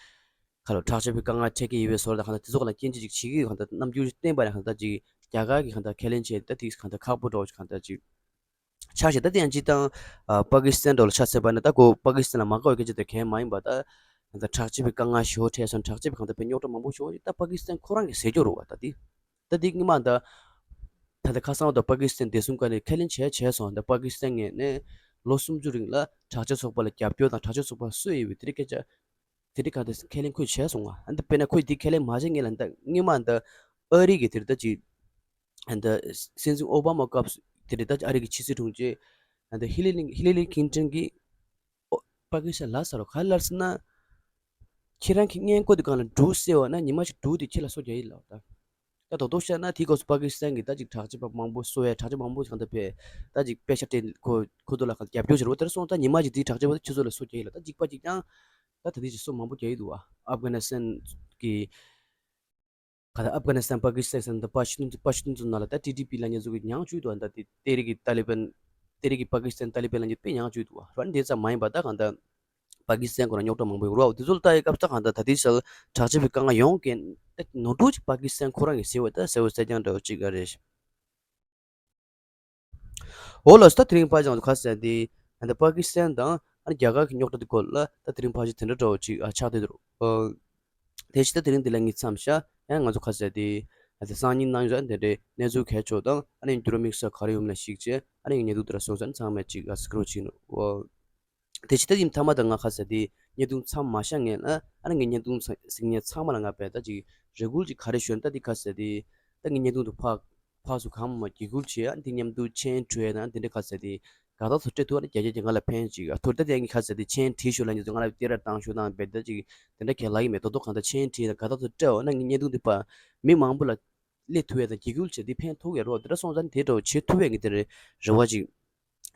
ཁ་ལོ་དྲག་སྤྱོད་པའི་དཀའ་ངལ་འཕྲད་ཀྱི་ཡོད་པའི་བཟོ་འདྲ་གང་ལྟར་དེ་ཚོ་གང་ལ་སྐྱོན་བརྗོད་ཅིག་བྱེད་ཀྱི་ཡོད། གང་ལྟར་རྣམ་འགྱུར་བསྟན་པ་ནས་གང་ལྟར་ཅིག་རྒྱ་གར་གྱི་གང་ལྟར་ཁས་ལེན་བྱས་ད་དེ་གང་ལྟར་ཁག་པོ་འདྲ་བོ་ཅིག་གང་ལྟར་ཅིག་ཆགས་ཤིང་ད་དེ་ཡང་སྤྱིར་བཏང་ཨ་པ་ཀི་སི་ཐན་འདྲ་བོ་ལ་ཆ་མཚོན་པ་ན་ད་ཁོ་པ་ཀི་སི་ཐན་ལ་མ་དགའ་བའི་སྐད་ཆ་དེ་གང་ཡང་མ་ཡིན་པ་ད་ ད་ལྟ་དྲག་སྤྱོད་པའི་དཀའ་ངལ་ཞེ་པོ་འཕྲད་སོང་། དྲག་སྤྱོད་པའི་གང་ལྟར་དཔེ་རྙོག་དྲ་མང་པོ་ཞེ་པོ་ཞིག་ད་པ་ཀི་སི་ཐན་ཁོ་རང་གིས་བཟོས་ཀྱི་རེད་བ། ད་འདི་ད་འདི་སྔོན་མ་ད་ད་ལྟ་ཁ་སང་ད་པ་ཀི་སི་ཐན་བདེ་སྲུང་ཁང་ནས་ཁས་ལེན་བྱས་བྱས་སོང་། ད་པ་ཀི་སི་ཐན་ངོས་ནས་ལོ་སུམ་ཅུ་རིང་ལ་དྲག་སྤྱོད་ཚོགས་པ་ལ་རྒྱབ་སྐྱོར་དང་དྲག་སྤྱོད་ཚོགས་པ་གསོད་ཡོད་པའི་དེ་འདྲའི་སྐད་ཆ་དེ་འདྲའི་གང་ལྟར་ཁས་ལེན་ཁོས་བྱས་སོང་བ། ཨ་ནི་དཔེར་ན་ཁོས་འདི་ཁས་ལེན་མ་བྱས་སྔོན་ལ་ད་སྔོན་མ་ད་ཨ་རི་གི་དེ་རེད་ད་ཅིག་ཨ་ནི་སྲིད་འཛིན་ཨོ་བྷ་མ་སྐབས་དེ་རེད་ད་ཨ་རི་གི་ཕྱི་སྲིད་དྲུང་ཆེ་ཨ་ནི་ཧི་ལི་ལི་ཧི་ལི་ལི་ཁིན་ཏན་གྱིས་ཨོ་པ་ཀི་སི་ཐན་ལབ་ས་རོ་ག་ལབ་ཟེར་ན། ཁྱེད་རང་གི་སྔས་མགོ་དེ་སྒང་ལ་འབྲུ་བསད་པ་ན་ཉི་མ་ཞིག་འབྲུ་དེ་ཁྱེད་ལ་སོ་རྒྱག་ཡིན་ལབ་ད། ད་རྡོག་རྡོག་བཤད་ན་དེའི་སྐབས་སུ་པ་ཀི་སི་ཐན་གྱི་ད་ཅིག་དྲག་སྤྱོད་པ་མང་པོ་གསོ་ཡ་དྲག་སྤྱོད་མང་པོ་གང་ལྟར་བས་ད་ཅིག་དཔེ་ཆ་སྤྲད་ཁོ་ཁོ་ཚོ་ལ་རྒྱབ་སྐྱོར་བྱེད་རོགས་དེར་སོང་ད་ཉི་མ་ཞིག་དེའི་དྲག་སྤྱོད་པ་དེ་ཁྱེད་ཚོ་ལ་སོ་རྒྱག་ཡིན་ལབ་ད་གཅིག་པ་གཅིག་རྐྱང་ད་ད་དེ་ཅིག་སོ་མང་པོ་རྒྱག་ཡི་འདུག་བ། ཨབ་གྷ་ནི་སི་ཐན་གྱི་ག་ད་ཨབ་གྷ་ནི་སི་ཐན་པ་ཀི་སི་ཐན་ཟེར་ན་ད་པ་ཤི་ཏུན་པ་ཤི་ཏུན་ཚོ་ནང་ལ་ད་ཊི་ཊི་པི་ལབ་མཁན་ཚོ་གི་མྱང་བཅུག་འདུག་ད་དེ་ཏེ་རེ་གི་ཏཱ་ལི་བན་ཏེ་རེ་གི་པ་ཀི་སི་ཐན་ཏཱ་ལི་བན་ལབ་མཁན་དཔེ་མྱང་བཅུག་འདུག་ར། འདི་ཙམ་མ་ཡིན་པ་ད་གང་ལྟར་པ་ཀི་སི་ཐན་ཁོ་རང་རྙོག་དྲ་མང་པོ་ཡོད་ར། འོ་དེ་ཚོ་ལ་ལྟ་ཡི་སྐབས་ད་གང་ལྟར་ད་ལྟའི་ཆར་དྲག་སྤྱོད་པའི་དཀའ་ངལ་ཡོང་གི་ད་ནོར་འཁྲུལ་ཅིག་པ་ཀི་སི་ཐན་ཁོ་རང་གིས་ཟེར་བ་ད་ཟེར་བ་གསལ་རྐྱང་འདྲ་བོ་ཅིག་ག་རེད། འོ་ལགས་སོ། ད་དེ་རིང་ཕལ་ཆེར་ང་ཚོ་ཁ་གསལ་དེ་ད་ལྟ་པ་ཀི་སི་ཐན་དང་ཨ་ནི་རྒྱ་གར་གྱི་རྙོག་དྲ་དེ་སྐོར་ལ་ད་དེ་རིང་ཕལ་ཆེར་དེ་འདྲ་འདྲ་བོ་ཅིག་ཨ་ཆགས་བསྡད་འདུག་ཨ་དེ་བཞིན་ད་དེ་རིང་འདི་ལ་ངས་མཚམས་བཞག་ཡང་ང་ཚོ་ཁ་གསལ་དེ་ཨ་དེ་སང་ཉིན་གནངས་ཉིན་དེ་འདྲའི་གནས་ཚུལ་གལ་ཆེ་བ་དང་ཨ་ནི་འགྱུར་བ་དམིགས་བསལ་ག་རེ་ཡོད་མེད་ལ་གཞིགས་བྱས་ཨ་ནི་ངས་བརྙན་ཐུང་དེ་འདྲ་བཟོས་ཚར་ཚང་མས་ཅིག་ཨ་གཟིགས་རོགས་བྱེད་ནོ། དེ་བཞིན་ད་ཡིན་མཐའ་མ་ད་ང་ཁ་གསལ་དེ་བརྙན་ཐུང་མཚམས་མ་བཞག་སྔོན་ལ་ཨ་ནི་ངས་བརྙན་ཐུང་གཟིགས་མཁན་ཚང་མ་ལ་ང་དཔེ་ད་ཅིག་རེ་སྐུལ་ཅིག་ག་རེ་ཞུ་ན་ད་འདི་ཁ་གསལ་དེ་ད་ངས་བརྙན་ཐུང་དུ་ཕག་ཕར་ཚུར་གང་མང་བརྒྱུད་སྐུལ་བྱས། ཨ་ནི་དེ་མཉམ་དུ་མཆན་བྲིས་ཡ་དང་དེ་འདྲ་ཁ་གསལ་དེ་དགའ་རྟགས་ཚོ་སྤྲད་ཐུབ་ཨ་ནི་རྒྱ་སྐད་ཀྱིས་ང་ལ་ཕན་ཅིག་ཨ་ཐུར་ད་དེ་ངས་ཁ་གསལ་དེ་མཆན་བྲིས་ཞུ་ལབ་མཁན་ཚོ་ང་ལ་དེ་ར་བཏང་ཞུ་དང་རྦད་དེ་ཅིག་དེ་འདྲ་གས་ལབ་ཀྱི་མེད། དོ་དོ་གང་ལྟར་མཆན་བྲིས་དང་དགའ་རྟགས་ཚོ་སྤྲད་འོ་ན་ངས་བརྙན་ཐུང་དེ་ཕར་མི་མང་པོ་ལ་སླེབས་ཐུབ་ཡ་དང་བརྒྱུད་སྐུལ་བྱས་དེ་ཕན་ཐོགས་ཡ་རོགས་དེ་འདྲ་སོང་ཙང་དེ་འདྲ་བྱེད་ཐུབ་ཡ་ངས་དེ་རེ་རེ་བ་ཅིག་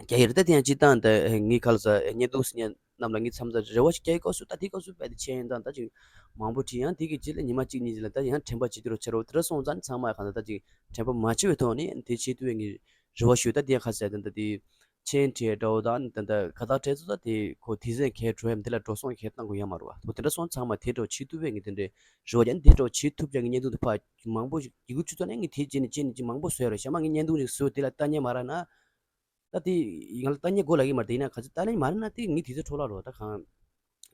རྒྱ་ཡིག་རེད། ད་དེ་ཡང་སྤྱིར་བཏང་ད་ངའི་ཁ་ལ་ས་བརྙན་ཐུང་ཟེར་མཁན་རྣམས་ལ་ངའི་མཚམས་མཚམས་རེ་བ་ཞིག་རྒྱག་ཡི་སྐབས་སུ་ད་དེའི་སྐབས་སུ་རྦད་དེ་མཆན་དང་ད་ཅིག་མང་པོ་བྲིས་ཡང་དེ་གི་རྗེས་ལ་ཉི་མ་གཅིག་གཉིས་རྗེས་ལ་ད་ཡང་དྲན་པ་བརྗེད་རྒྱུ་རོ་ཆེ་རོ་དེ་འདྲ་སོང་ཙང་ཚང་མ་གང་ལྟར་ད་ཅིག་དྲན་པ་མ་བརྗེད་པའི་ཐོག་ནས་དེ་བྱེད་ཐུབ་པའི་ངའི་རེ་བ་ཞུ། ད་དེ་ཡང་ཁ་གསལ་ད་ད་དེ་མཆན་བྲིས་འདྲ་བོ་དང་ད་ད་ག་ད་བྲིས་ཚོ་ད་དེ་ཁོ་དེ་ཟན་གས་འགྲོ་ཡམ་དེ་ལ་འགྲོ་སོང་གས་བཏང་དགོས་ཡ་མ་རེད་བ། ད་དེ་འདྲ་སོང་ཚང་མ་དེ་འདྲ་བྱེད་ཐུབ་པའི་ངའི་དེ་འདྲའི་རེ་བ་ཡང་དེ་འདྲ་བྱེད་ཐུབ་ཀྱང་ངའི་བརྙན་ཐུང་དེ་ཕར་མང་པོ་ཞིག་བརྒྱུད་སྐུལ་བྱེད་ཐུབ་ན་ངས་དེ་རྗེས་ནས་རྗེས་ནས་ཅིག་མང་པོ་བཟོས་རེད། གཞན་མ་ངས་བརྙན་ཐུང་ཅིག་བཟོས་དེ་ལ་ལྟ་མཁན་མ་རག་ན། ད་དེ་ང་ལ་ལྟ་མཁན་དགོས་ལབ་ཀྱི་མ་རེད། དེ་ཡིན་ན་ག་ཚོད་ལྟ་མཁན་མ་རེད་ན་དེ་ངའི་དུས་ཚོད་འཕྲོ་བརླག་རེད་བ། ད་གང་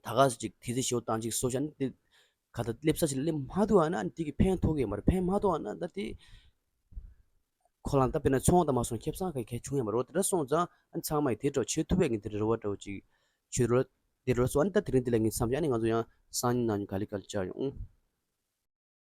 ད་ག་ཟེ་ཅིག་དུས་ཚོད་ཞེ་པོ་བཏང་ཅིག་བཟོ་བྱས་ན་དེ་ག་ད་སླེབས་ས་ཅིག་ལ་སླེབས་མ་ཐུབ་པ་ན་དེ་གི་ཕན་ཐོགས་ཀྱི་མ་རེད། ཕན་མ་ཐོགས་པ་ན་ད་དེ་ཁོ་རང་ད་དཔེར་ན་ཚོང་དང་མ་སོང་ཁེ་བཟང་ག་གལ་བྱུང་ཡ་མ་རེད། དེ་འདྲ་སོང་ཙང་ཨ་ནི་ཚང་མ་ཡིས་དེ་འདྲ་བྱེད་ཐུབ་པའི་ངས་དེ་རེ་བ་འདྲ་བོ་ཅིག་བྱེད་རོགས། དེ་རེ་བ་སོང་ཨ་ནི་ད་དེ་རིང་འདི་ལ་ངས་མཚམས་བཞག་ཨ་ནི་ང་ཚོ་ཡང་སང་ཉིན་གནངས་ཉིན་ག་ལེ་ག་ལེ་བཅར་ཡོང་།